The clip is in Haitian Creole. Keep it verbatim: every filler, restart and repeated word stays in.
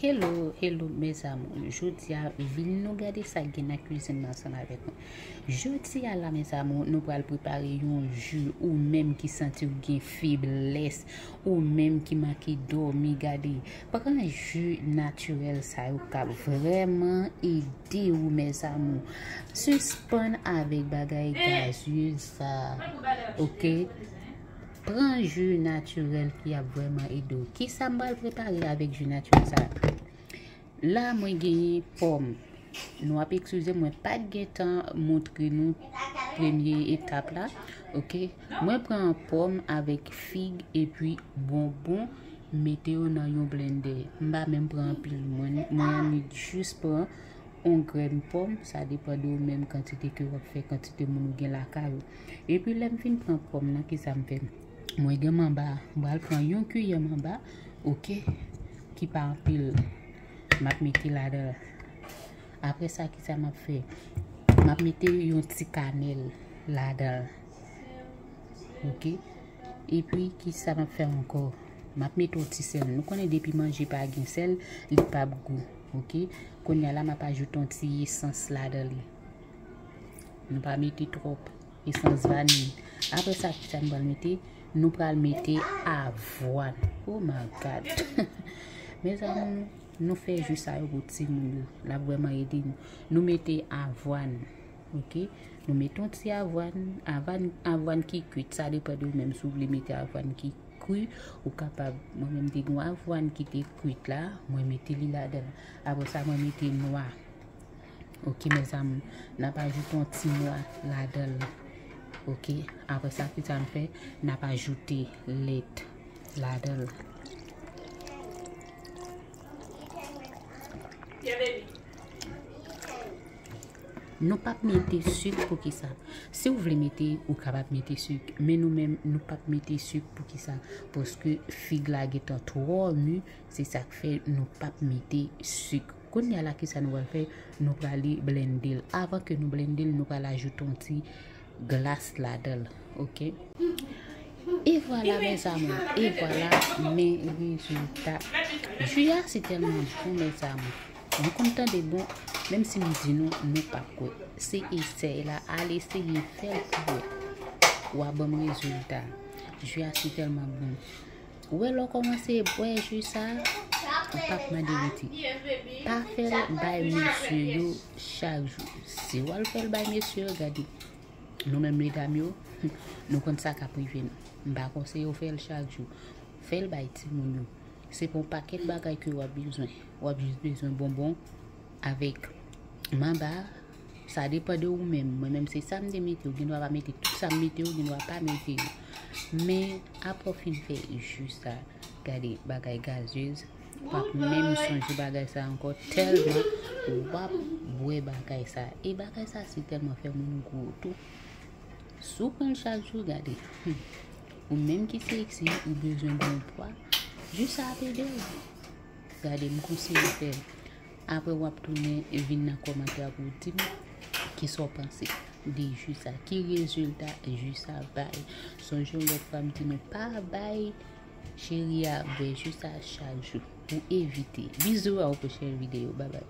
Hello, hello, mes amours. Jodi a, vin nou gade sa k gen nan kwizin nan ansanm avèk mwen. Jodi a la, mes amours, nou pral prepare yon ji. Ou menm ki santi w gen feblès, ou menm ki manke dòmi, gade, pran ji natirèl sa yo k ap vrèman ede w, mes amours. Sispann avèk bagay gazyez sa, oke? Pran ji natirèl ki ap vrèman ede w. Kisa m pral prepare avèk ji natirèl sa? La, mwen genyen pòm. Nou ap eskize m, mwen pa t gen tan montre nou premye etap la. Oke? Mwen pran pòm avèk fig epi bonbon, mete yo nan yon blendè. M pa menm pran anpil. Mwen, mwen annik jis pran yon grenn pòm, sa depann de ou menm kantite ke w ap fè, kantite moun ou gen lakay ou. Epi lè m fin pran pòm nan, kisa m fè? Mwen gen manba, m pral pran yon kiyè manba, oke, ki pa anpil. M ap mete ladan l. Apre sa, kisa m ap fè? M ap mete yon ti kanèl ladan l. Oke? Epi, kisa m ap fè ankò? M ap mete yon ti sèl. Nou konnen depi manje pa gen sèl, li p ap gou. Oke? Kounye a la, m ap ajoute yon ti esans ladan li. Nou pa mete twòp. Esans vaniy. Apre sa, kisa nou pral mete? Nou pral mete avwàn. Oh my God! Mes amours, nou fè ji sa yo pou timoun yo. L ap vrèman ede nou. Nou mete avwàn. Oke? Nou mete yon ti avwàn, avwàn, avwàn ki kwit. Sa depann de ou menm si w vle mete avwàn ki kri, ou kapab. Mwen menm te gen yon avwàn ki te kwit la, mwen mete li ladan l. Apre sa, mwen mete nwa. Oke, mes amours, n ap ajoute yon ti nwa ladan l. Oke, apre sa, kisa n fè? N ap ajoute lèt ladan l. Nou p ap mete sik, poukisa? Si w vle mete, ou kapab mete sik, men nou menm, nou p ap mete sik, poukisa? Paske fig la gentan twò mi, se sa k fè nou p ap mete sik. Kounye a la, kisa nou pral fè? Nou prale blende l. Avan ke nou blende l, nou pral ajoute yon ti glas ladan l, oke? E vwala, mes amours, e vwala, men rezilta. Ji a se tèlman bon, mes amours. Nou konn tande bon, menm si m di nou, nou p ap kwè. Se esèy la, al eseye fè l pou wè. W a ban m rezilta. Ji a se tèlman bon. Ou wè, lè w kòmanse bwè ji sa, ou p ap mande rete. Pa fè l bay mesye yo chak jou. Si w al fè l bay mesye yo, gade, nou menm medam yo, nou konn sa k ap rive nou. M pa konseye w fè l chak jou. Fè l bay timoun yo. Se pou yon pakèt bagay ke w ap bezwen. W ap jis bezwen bonbon avèk manba. Sa depann de ou menm. Mwen menm, se sa m te mete. Ou gen dwa pa mete tout sa m mete, ou gen dwa pa mete yo. Men, apre w fin fè ji sa, gade, bagay gazyez, w p ap menm sonje bagay sa ankò, tèlman w ap bwè bagay sa. E bagay sa, se tèlman fè moun gwo tou. Si w pran l chak jou, gade, hmm, ou menm ki seksi, ou bezwen gen yon pwa, ji sa ap ede w. Gade, m konseye w fè l. Apre, w ap tounen vin nan kòmantè pou w di m kisa w panse de ji sa, ki rezilta ji sa bay. Sonje, yon lòt fwa, m di nou pa bay cheri a bwè ji sa chak jou. Ou evite. Bizou a yon pwochèn videyo. Babay.